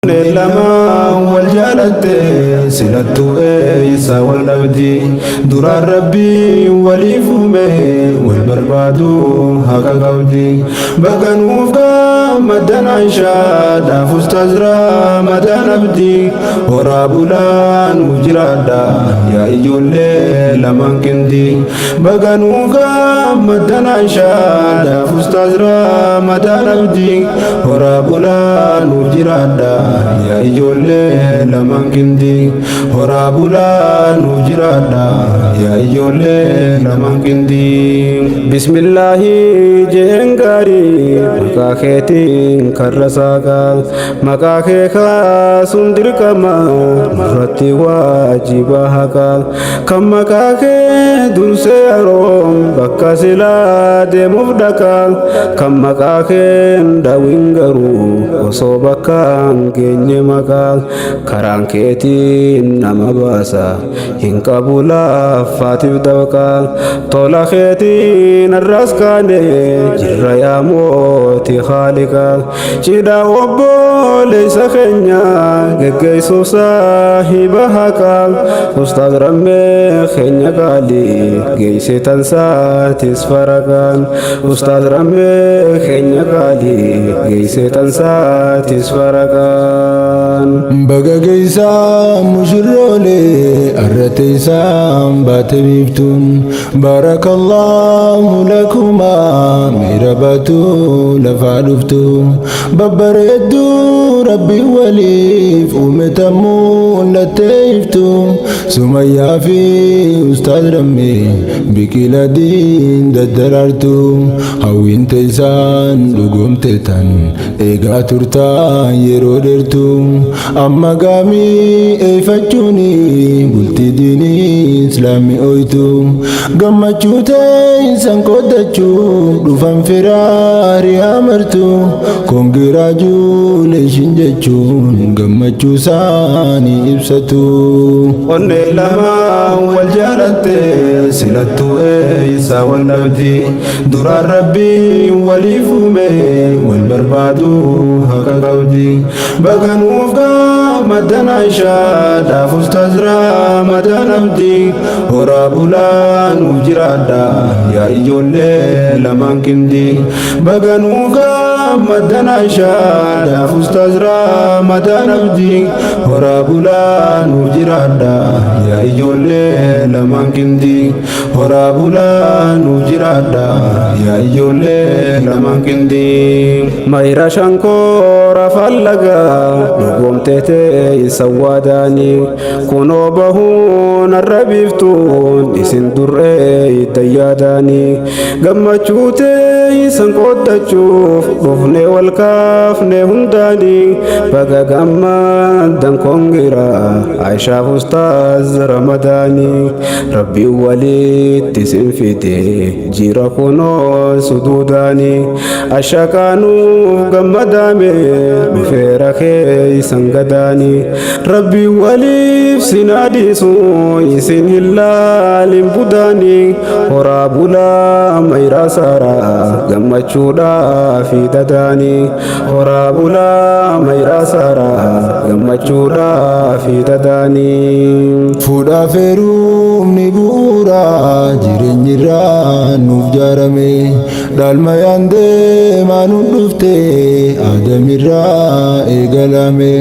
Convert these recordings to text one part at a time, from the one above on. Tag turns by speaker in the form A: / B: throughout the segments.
A: Onneen lamaan wal jaalatte silattuu eeysa wal dhabdi? Duraan Rabbiin waliif uume wal barbaaduu haqa qabdi. Baga nuuf gammaddan Aishaa dhaaf Ustaaz Ramadaan Abdii. Horaa bulaa nuuf jiraadha yaa ijoollee lamaan qindii. Baga nuuf gammaddan Aishaa dhaaf Ustaaz Ramadaan Abdii. Horaa bulaa nuuf jiraadha yaa ijoollee lamaan qindii. Horaa bulaa nuuf jiraadha yaa ijoollee lamaan qindii. Bismillaahi jeen gaarii maqaa keetiin karra saaqaa. Maqaa kee kaasuun dirqama nurratti waajiba haqaa. Kan maqaa kee dursee yeroon bakka silaa deemuuf dhaqa. Kan maqaa keen daawin garuu osoo bakka hin geenye maqaa. Karaan keetiin nama baasa hin qabu laaffaatiif dabqa. Tola keetiin har'as kaane jirra yaa mootii haaliqa. Cidha obboleessa keenya geggeessuuf saahiba haqaa. Ustaaz Rammee keenya qaalii geesse tansaatis faraqaan. Ustaaz Rammee keenya qaalii geesse tansaatis faraqaan.
B: Baga geessaa mushurroolee arra teessaan baate biiftuun. Barakallahu lakumaa miira baatu lafaa dhuftu. Babbareedduu Rabbi waliif uume tammuu lattee iftu. Sumayyaa fi Ustaaz Rammee biqila diin daddaraartu. Hawwiin teessaan dhugoomte tan eegaa turtaa yeroo dheertu. Amma gaamii eeyfachuuni bultii diinii islaamii ooytu. Gammachuu teessan qooddachuu dhufan firaarii amartu. Congratulation jechuun gammachuu isaanii ibsatu.
A: Onneen lamaan wal jaalatte silattuu eeysa wal dhabdi? Duraan Rabbiin waliif uume wal barbaaduu haqa qabdi. Baga nuuf gammaddan Aishaa dhaaf Ustaaz Ramadaan Abdii. Horaa bulaa nuuf jiraadha yaa ijoollee lamaan qindii. Baga nuuf gammaddan Aishaa dhaaf Ustaaz Ramadaan Abdii. Horaa bulaa nuuf jiraadha yaa ijoollee lamaan qindii. Horaa bulaa nuuf jiraadha yaa ijoollee lamaan qindii. Mayra shankoora fallagaa dhugoomteetee isa waadaanii. Kunoo bahuun har'a biiftuun isin dur'ee itti yaadaanii. Gammachuu teessan qooddachuuf dhufne wal kaafne hundaanii. Baga gammaddan kongira Aishaaf Ustaaz Ramadaanii. Rabbiin walitti isin fide jira kunoo suduudaanii. Ashaqaanuuf gammadaame dhufeera keessan gadaanii. Rabbiin waliif sin adiisu isin hin laalin budaanii. Horaa bulaa mayraa saaraa gammachuudhaa fi dadaanii. Horaa bulaa mayraa saaraa gammachuudhaa fi dadaanii.
B: Fuudhaaf heerumni bu'uura jireenyi irraa nuuf jaarame. Dhaalmayaan deemaa nu dhufte Aadamirraa eegalame.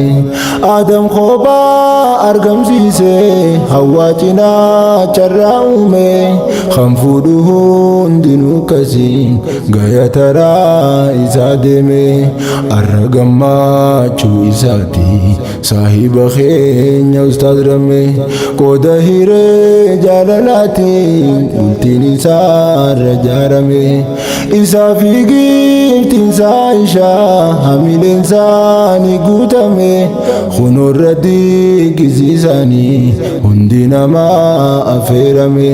B: Aadam kophaa argamsiise Hawwaa cinaa carraa uume. Kan fuudhu hundinuu akkasii gaya taraa isaa deeme. Arra gammachuu isaati saahiba keenya Ustaaz Rammee. Qooda hiree jaalalaatiin bultiin isaarra jaarame. Isaa fi giiftiin isaa Aishaa hamileen isaanii guutame. Kunoorra diigisiisanii hundi namaa affeerame.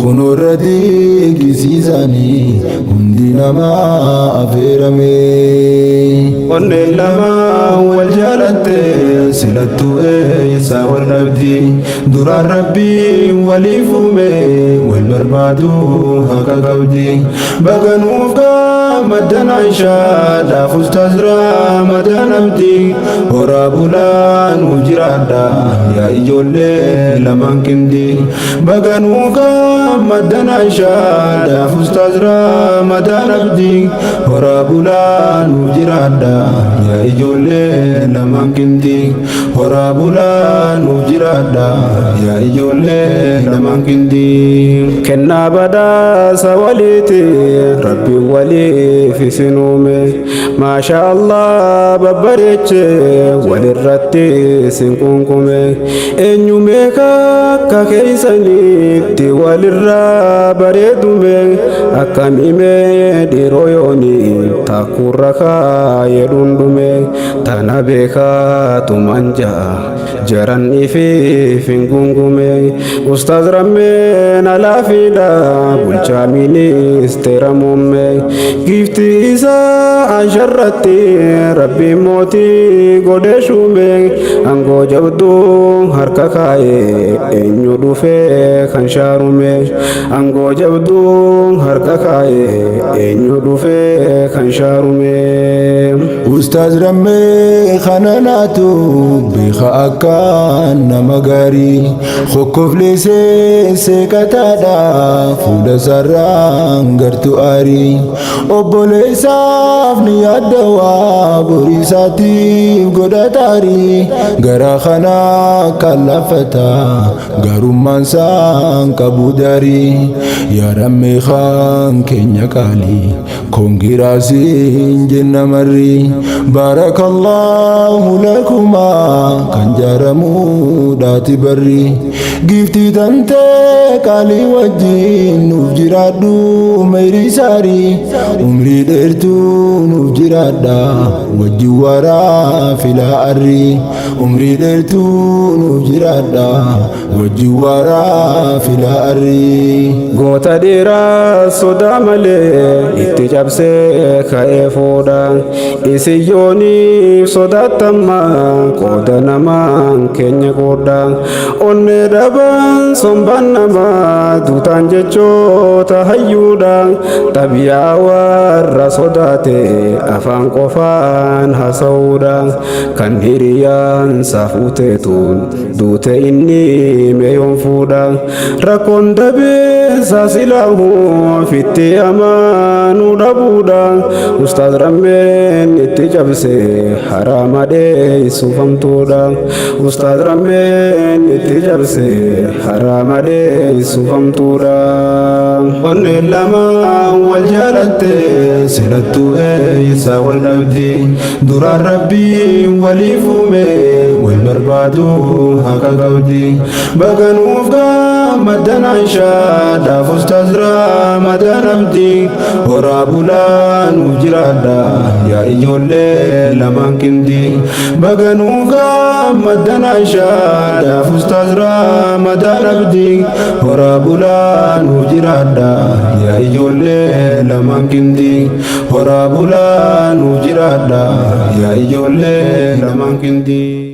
B: Kunoorra diigisiisanii hundi namaa affeerame.
A: Onneen lamaan wal jaalatte silattuu eeysa wal dhabdi? dhabdi. Duraan Rabbiin waliif uume wal barbaadu haqa qabdi. Baga nuuf gammaddan Aishaadhaaf Ustaaz Ramadaan Abdii. Horaa bulaa nuuf jiraadha yaa ijoollee lamaan qindii. Baga nuuf gammaddan Aishaadhaaf Ustaaz Ramadaan Abdii. Horaa bulaa nuuf jiraadha yaa ijoollee lamaan qindii. Horaa bulaa nuuf jiraadha yaa ijoollee lamaan qindii.
C: Kennaa badhaasa waliiti Rabbiin waliif isin uume. Maasha Allah babbareeche walirratti isin qunqume. Eenyu meeqa akka keeysanitti walirraa bareedume. Akkam himee dhiiroo yooni takkuurra kaayee dhundhume. Tana beekaatuman ja'a jaran ifiif hin gungume. Ustaaz Rammeen alaafiidha bulchaa ministeera muummee. Giiftii isaa Aisharratti Rabbiin mootii godhee shuume. Aangoo jabduu harka kaayee eenyu dhufee kan shaarume. Aangoo jabduu harka kaayee eenyu dhufee kan shaarume.
B: Ustaaz Rammee kana naatu beeka akkaan nama gaarii kokkofleessee seeqataadha fuula sararaan gartuu aarii obboleessaaf ni yaaddawaa boriisaatiif godhataarii gara kana kan laffata garummaan isaan qabu daarii yaa Rammee kan keenya qaalii koongiraasiin jenna marri baarakallahu lakumaa kan jaaramuudhaati barri giiftii tantee qaalii wajjin nuuf jiraadhu meyrii saarii umrii dheertuu nuuf jiraadha wajjin waraa filaa arrii umrii dheertuu nuuf jiraadha wajjin waraa filaa arrii.
C: Goota dhiiraa sodaa malee itti cabsee ka'ee fuudha. Isin yooniif sodaattamma qooda namaan keenya qoodha. Onnee dhaban sombaan namaa duutaan jechoota hayyuudha. Xabiyaa warra sodaate afaan qofaan haasa'uudha. Kan hiriyaan saafuuteetuun duute inni meeyoon fuudha. Rakkoon dabeessa silaahu ofitti amanuu dhabuudha. Ustaaz Rammeen itti cabse haraama dheessufamtuudha. Ustaaz Rammeen itti cabse haraama dheessufamtuudha.
A: Onneen lama wal jaalatte silattuu eessa wal dhabdi. Duraan Rabbiin waliif uume wal barbaadu haqa qabdi. Baga nuuf gammaddan Aishaadhaaf Ustaaz Ramadaan Abdii. Horaa bulaa nuuf jiraadha yaa ijoollee lamaan qindii. Baga nuuf gammaddan Aishaadhaaf Ustaaz Ramadaan Abdii. Horaa bulaa nuuf jiraadha yaa ijoollee lamaan qindii. Horaa bulaa nuuf jiraadha yaa ijoollee lamaan qindii.